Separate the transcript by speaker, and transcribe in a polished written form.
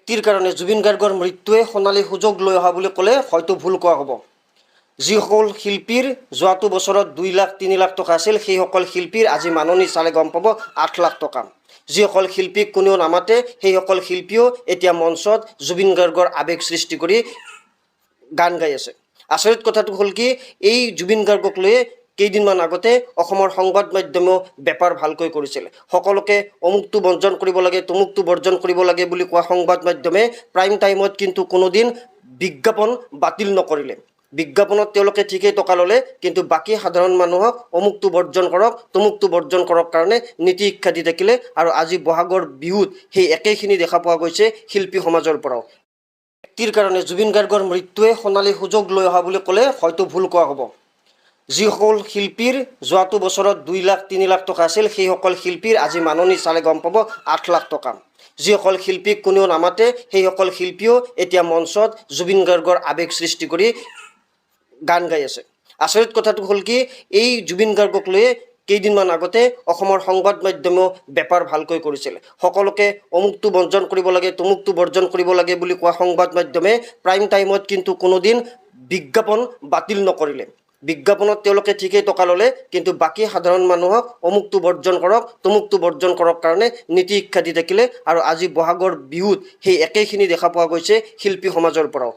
Speaker 1: ব্যক্তিৰ কাৰণে জুবিন গাৰ্গৰ মৃত্যুৱে সোণালী সুযোগ লৈ অহা বুলি ক'লে হয়তো ভুল কোৱা হ'ব। যিসকল শিল্পীৰ যোৱাটো বছৰত 2 লাখ, 3 লাখ টকা আছিল, সেইসকল শিল্পীৰ আজি মাননি চালে গম পাব 8 লাখ টকা। যিসকল শিল্পীক কোনেও নামাতে, সেইসকল শিল্পীও এতিয়া মঞ্চত জুবিন গাৰ্গৰ আৱেগ সৃষ্টি কৰি গান গাই আছে। আচৰিত কথাটো হ'ল কি, এই জুবিন গাৰ্গক লৈয়ে কেইদিনমান আগতে অসমৰ সংবাদ মাধ্যমেও বেপাৰ ভালকৈ কৰিছিল। সকলোকে অমুকটো বৰ্জন কৰিব লাগে, তমুকটো বৰ্জন কৰিব লাগে বুলি কোৱা সংবাদ মাধ্যমে প্ৰাইম টাইমত কিন্তু কোনোদিন বিজ্ঞাপন বাতিল নকৰিলে। বিজ্ঞাপনত তেওঁলোকে ঠিকেই টকা ল'লে, কিন্তু বাকী সাধাৰণ মানুহক অমুকটো বৰ্জন কৰক, তমুকটো বৰ্জন কৰক কাৰণে নীতি শিক্ষা দি থাকিলে। আৰু আজি বহাগৰ বিহুত সেই একেখিনি দেখা পোৱা গৈছে শিল্পী সমাজৰ পৰাও। ব্যক্তিৰ কাৰণে জুবিন গাৰ্গৰ মৃত্যুৱে সোণালী সুযোগ লৈ অহা বুলি ক'লে হয়তো ভুল কোৱা হ'ব। যিসকল শিল্পীৰ যোৱাটো বছৰত 2 লাখ, 3 লাখ টকা আছিল, সেইসকল শিল্পীৰ আজি মাননি চালে গম পাব 8 লাখ টকা। যিসকল শিল্পীক কোনেও নামাতে, সেইসকল শিল্পীও এতিয়া মঞ্চত জুবিন গাৰ্গৰ আৱেগ সৃষ্টি কৰি গান গাই আছে। আচৰিত কথাটো হ'ল কি, এই জুবিন গাৰ্গক লৈয়ে কেইদিনমান আগতে অসমৰ সংবাদ মাধ্যমেও বেপাৰ ভালকৈ কৰিছিল। সকলোকে অমুকটো বৰ্জন কৰিব লাগে, তমুকটো বৰ্জন কৰিব লাগে বুলি কোৱা সংবাদ মাধ্যমে প্ৰাইম টাইমত কিন্তু কোনোদিন বিজ্ঞাপন বাতিল নকৰিলে। বিজ্ঞাপনত তেওঁলোকে ঠিকেই টকা ল'লে, কিন্তু বাকী সাধাৰণ মানুহক অমুকটো বৰ্জন কৰক, তমুকটো বৰ্জন কৰক কাৰণে নীতি শিক্ষা দি থাকিলে। আৰু আজি বহাগৰ বিহুত সেই একেখিনি দেখা পোৱা গৈছে শিল্পী সমাজৰ পৰাও।